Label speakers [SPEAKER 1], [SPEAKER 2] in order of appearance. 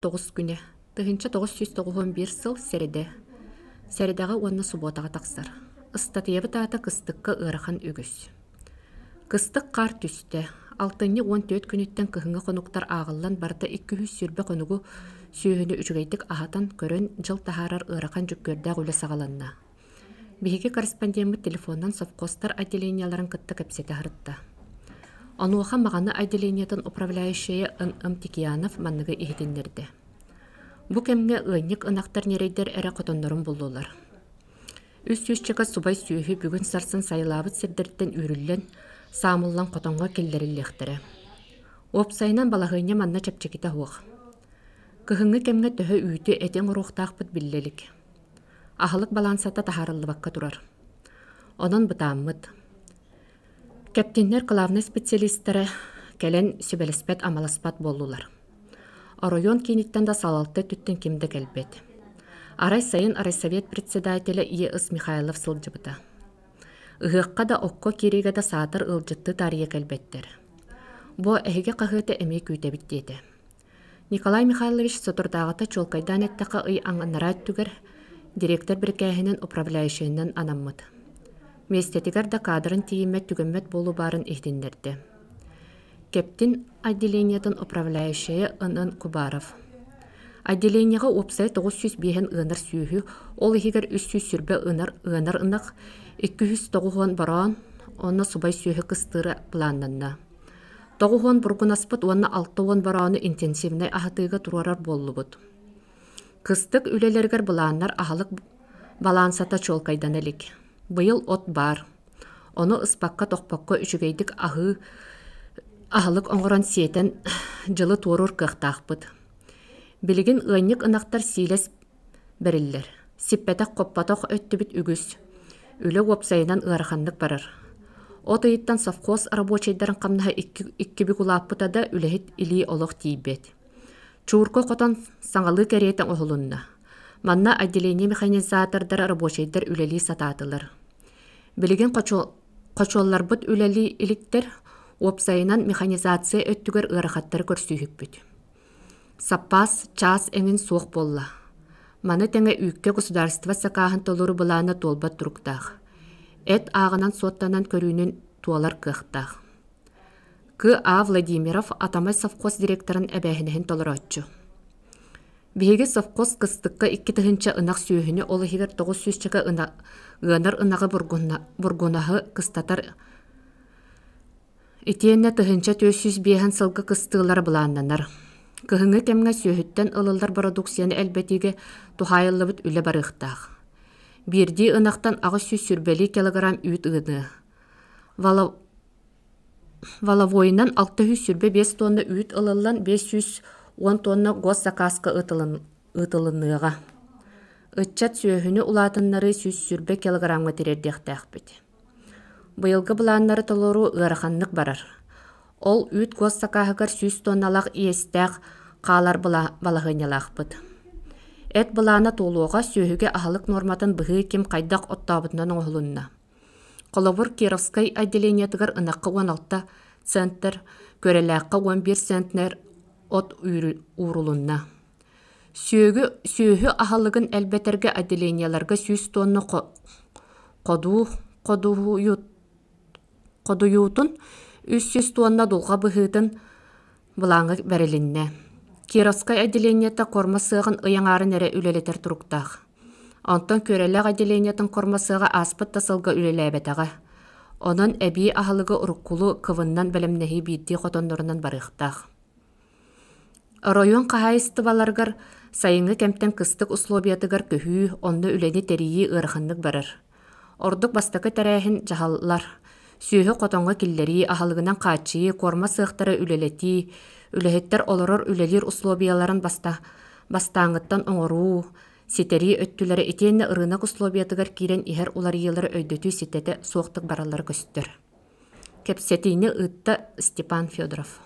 [SPEAKER 1] Тоҕус күнэ, 1991 сыл сэрэдэ. Сэрэдэҕэ уонна субуотаҕа тахсар. Ыстатыйабыт аата кыстыкка ыарахан үгүс. Кыстык хаар түстэ. Алтынньы 14 күнүттэн кыһыҥҥы хонуктар ааҕыллан барыта 220 хонугу сүөһүнү үчүгэйдик аһатан, көрөн, дьыл таһаарар ыарахан дьүккүөрдээх үлэ саҕаланна. Биһиги корреспондеммыт телефонунан совхозтар отделениеларын кытта кэпсэтэ сырытта. Онуоха Маҕаны отделениетын управляющайа Н.М. Тикиянов манныгы иһитиннэрдэ. Бу кэмҥэ ыанньык ынахтар ньирэйдэр эрэ хотоннорун буллулар. Үс сүүсчэкэ субай сүөһү бүгүн-сарсын сайылаабыт сирдэриттэн үүрүллэн, саамыллан хотоҥҥо киллэриллиэхтэрэ. Уопсайынан балаһыанньа манна чэпчэкитэ суох. Кыһыҥҥы кэмҥэ төһө үүтү эти оҥоруохтаахпыт биллэ илик. Аһылык балаансата таһаарыллыбакка турар. Онон бытааммыт. Кэптиннэр главнай специалистара кэлэн сүбэлэспэт-амаласпат буоллулар. Оройуон кииниттэн да салалта өттүттэн ким да кэлбэт. Арай сайын райсовет председателэ Е.С. Михайлов сылдьыбыта. Ыһыахха да окко киириигэ да саатар ыалдьыттыы таарыйа кэлбэттэр. Бу эһиги хаһыаты эмиэ күүтэбит диэтэ. Николай Михайлович соторутааҕыта чуолкайдаан эттэххэ ый анараа өттүгэр директор бирикээһинэн управляющайынан анаммыт. Миэстэтигэр да кадрын тиийиммэт түгэммэт буолуу баарын иһитиннэрдэ. Кэптин отделениетын управляющайа Н.Н. Кубаров. Отделениеҕа уопсай 905 ыанар сүөһү, ол иһигэр 320 ыанар, ыанар ынах, 290 бороон, онно субай сүөһү кыстыыра былааннанна. 90 бургунаспыт уонна 60 бороону интенсивнэй аһатыыга туруорар буоллубут. Кыстык үлэлэригэр былааннар аһылык балаансата чуолкайдана илик. Быйыл от баар. Ону ыспакка-тохпокко үчүгэйдик аһыы аһылык оҥорон сиэтэн дьылы туоруур кыахтаахпыт. Билигин ыанньык ынахтар сиилэс бэриллэр. Сиппэтэх-хоппотох өттүбүт үгүс. Үлэ уопсайынан ыараханнык барар. От ыйыттан совхоз рабочайдарын хамнаһа икки, икки бүк улааппыта да үлэһит илии олох тиийбэт. Чуурка хотон саҥалыы кэриэтэ оһолунна. Манна отделение механизатордара рабочайдар үлэлии сатаатылар. Билигин хочуолларбыт үлэлии иликтэр, уопсайынан механизация өттүгэр ыарахаттары көрсүүһүкпүт. Саппаас чаас эҥин суох буолла. Маны тэҥэ үүккэ государство сакааһын толору былаана туолбат туруктаах. Эт ааҕынан суоттанан көрүүнүн туолар кыахтаах. К.А. Владимиров Атамай совхоз директорын эбээһинэһин толорооччу. Биһиги совхоз кыстыкка 2000 ынах сүөһүнү ол иһигэр 900 ыанар ынаҕы бургунаһы кыстатар Итиэннэ 1405 сылга кыстыылара былааннанар. Кыһыҥҥы кэмҥэ сүөһүттэн ылыллар бородууксуйаны элбэтиигэ туһаайыллыбыт үлэ барыахтаах. Биирдии ынахтан 820 килограмм үүт ыаныа. Валовойунан 625 тонна үүт ылыллан 510 тонна госсакааска ыытылыныаҕа. Ыччат сүөһүнү улаатыннарыы 120 килограммҥа тириэрдиэхтээхпит. Быйылгы былааннары толоруу ыараханнык барар. Ол үүт госсакааһыгар 100 тонналаах иэстээх хаалар балаһыанньалаахпыт. Эт былаана туолуоҕа сүөһүгэ аһылык нуорматын быһыы ким хайдах оттообутунан оҥоһулунна. Холобур, Кировскай отделениетыгар ынахха 16 центр, Күөрэлээххэ 11 центнер от уурулунна. Сүөгү, сүөһү аһылыгын элбэтэргэ отделениеларга 100 тонна ходуу ходуйуутун, 300 тонна дулҕа быһыытын былааҥҥа бэрилиннэ. Кировскай отделениета корма сыаҕын ый аҥаарын эрэ үлэлэтэр туруктаах. Онтон Күөрэлээх отделениетын корма сыаҕа ааспыт да сылга үлэлээбэтэҕэ. Онон эбии аһылыгы уруккулуу кывыннан бэлэмнэһии биирдии хотоннорунан барыахтаах. Оройуон хаһаайыстыбаларыгар сайыҥҥы кэмтэн кыстык условиятыгар көһүү, онно үлэни тэрийии ыараханнык барар. Ордук бастакы тэрээһин дьаһаллар: сүөһү хотоҥҥо киллэрии, аһылыгынан хааччыйыы, куорма сыахтары үлэлэтии, үлэһиттэр олорор-үлэлиир условияларын бастааҥҥыттан оҥоруу, ситэрии өттүлэрэ итиэннэ ырыынак условиятыгар киирэн иһэр уларыйыылары өйдөтүү ситэтэ суохтук бараллара көстөр. Кэпсэтиини ыытта Степан Федоров.